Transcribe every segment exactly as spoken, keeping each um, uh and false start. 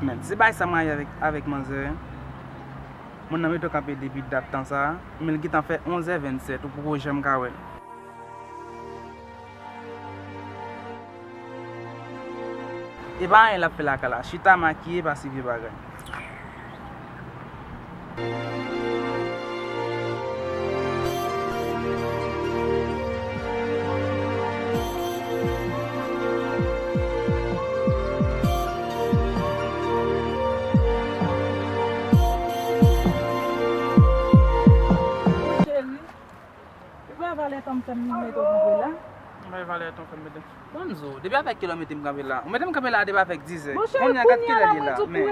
Men, se bagay sa m rayi avèk, avèk manzè. Moun nan mete w kanpe depi dat tan sa, men l gentan fè onz è vennsèt, ou poko janm ka wè l. E pa anyen l ap fè lakay la, chita makiye, pase vye bagay. Cheri, e pa valè tan m fè m mete w kanpe la? Mwen valè tan w fè m mete. Bon, m di w, depi avèk kilè w mete m kanpe la? Ou mete m kanpe la depi avèk dizè. Bon, cheri, kounye a gad kilè l ye la. Men,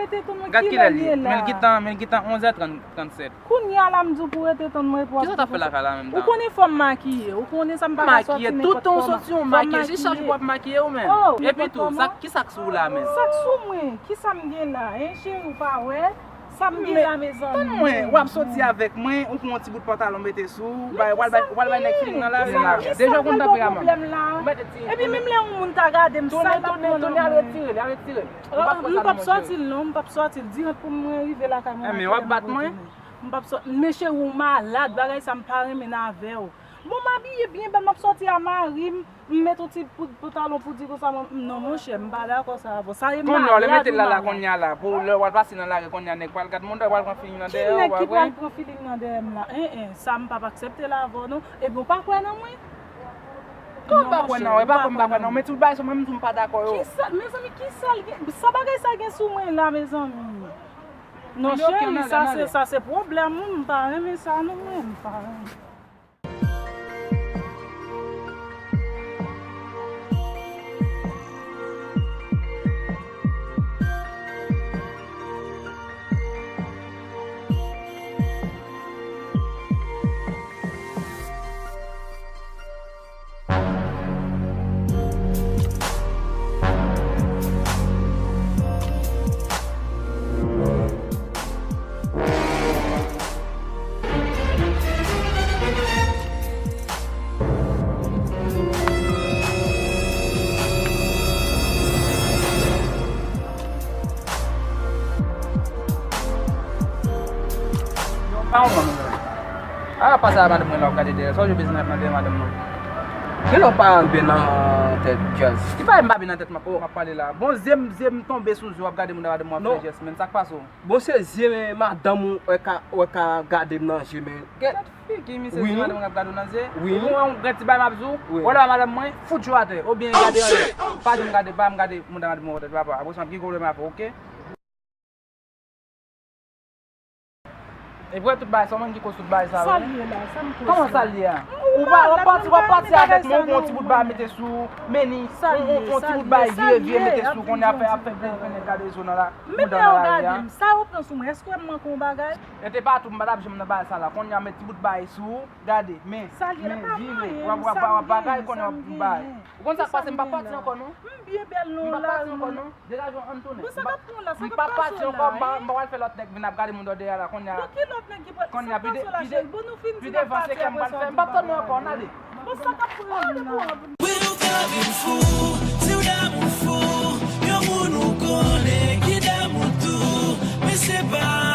gad kilè l ye la. Men l gentan, men l gentan onz è trant, trannsèt. Kounye a la, m di w pou w rete tann mwen pou w ap. Kisa w t ap fè lakay la menm tan? Ou konnen fò m makiye, ou konnen sa m pa ka sòti nenpòt kòman. Makiye, toutan w soti w makiye, se chak jou w ap makiye ou menm. Epi tou, sa, kisa k sou w la menm? Sa k sou mwen? Kisa m gen la, en, cheri, ou pa wè? Sa m gen la, mezanmi. Tann mwen, w ap soti avèk mwen, ou pran yon ti bout pantalon mete sou, w pral bay, w pral bay nèg feeling nan lari a. Deja w konn tanperaman. Epi menm lè yon moun ta gade m, sa l ap pran nan mwen? Tounen, tounen, tounen, al retire l, al retire l. M p ap sòti l non, m p ap sòti l. Dirèk pou mwen rive lakay mwen. Men w ap bat mwen? M p ap sòti. Men cheri, ou malad, bagay sa m pa renmen avè w. Bon, m abiye byen bèl, m ap sòti a mari m, m met yon ti poud pantalon poudi konsa, mwen, non, monchè, m pa dakò sa avè w. Sa e malad ou malad. Kounye a, w mete l la, la, kounye a la, pou lè w al pase nan lari, kounye a, nèg pral gad moun, pral pran feeling nan dèyè w, w ap wè. Ki nèg ki pral pran feeling nan dèyè m la? En, en, sa m p ap aksepte la avè w non. Ebyen, ou pa kwè nan mwen? Kòman w pa kwè nan mwen? E pa kòm m pa kwè nan mwen, men tout bagay sa mwen menm tou m pa dakò yo. Kisa, mezanmi, kisa l gen? Sa bagay sa gen sou mwen la, mezanmi? Non, cheri, sa se, sa se pwoblèm ou, m pa renmen sa non, mwen, m pa renmen. Pa yon moun. A, pase a madanm mwen la, w ap gade dèyè. Sa w bezwen nan dèyè madanm mwen? Genlè w pa byen nan tèt, Jazz. Ki bagay m pa byen nan tèt m ap, w ap pale la? Bon, zye m, zye m tonbe sou zye w, w ap gade moun nan madanm mwen ap fè jès, men sa k pase w? Bon, se zye madanm ou wè ka, wè ka gade m nan je, men. Gad figi misye, zye madanm mwen ap gade w nan je. Wi. Ou wè yon grenn ti bagay m ap di w? Wi. Wè la madanm mwen, fout je w atè, oubyen gade anlè. Pa janm gade, pa janm gade moun nan madanm mwen atè, papa. Apre sa, m ap gen pwoblèm avè w, oke? E vre tout bagay sa, ou menm ki koz tout bagay sa yo, wi. Sa l ye la, sa m koz la? Kòman sa l ye a? Ou pa, w ap pati, w ap pati avèk mwen, ou pran yon ti bout bagay mete sou, meni, yon, yon, yon ti bout bagay vire, vire mete sou, kounye a ap fè, ap fè, fè, fè nèg gade zo nan la, bouda nan lari a. Menm lè w gade m, sa yo pran sou mwen, èske m manke yon bagay? E te pa tou, m pa t ap janm nan bagay sa la, kounye a met ti bout bagay sou, gade, men, men vire, w ap, w ap, w ap bagay, kounye a w ap bagay. Ou konn sa k pase, m p ap pati ankò non. M byen bèl non la. M p ap pati ankò non. Degaje w, ann tounen. Bon, sa k ap pran w la? Sa k ap pase w la? M p ap pati ankò, m pa, m pa pral fè lòt nèg vin ap gade moun dèyè la, kounye a. Bon, ki lòt nèg ki pral, sa k ap pase w la, cheri? Bon, nou fin di n ap pati apre sa, w ap vin ap gade. Bon, sa k ap pran w la? Bon, sa k ap pran w la? Wi, nou ka vin fou, si w damou fou, yon moun ou konnen ki damou tou, men se pa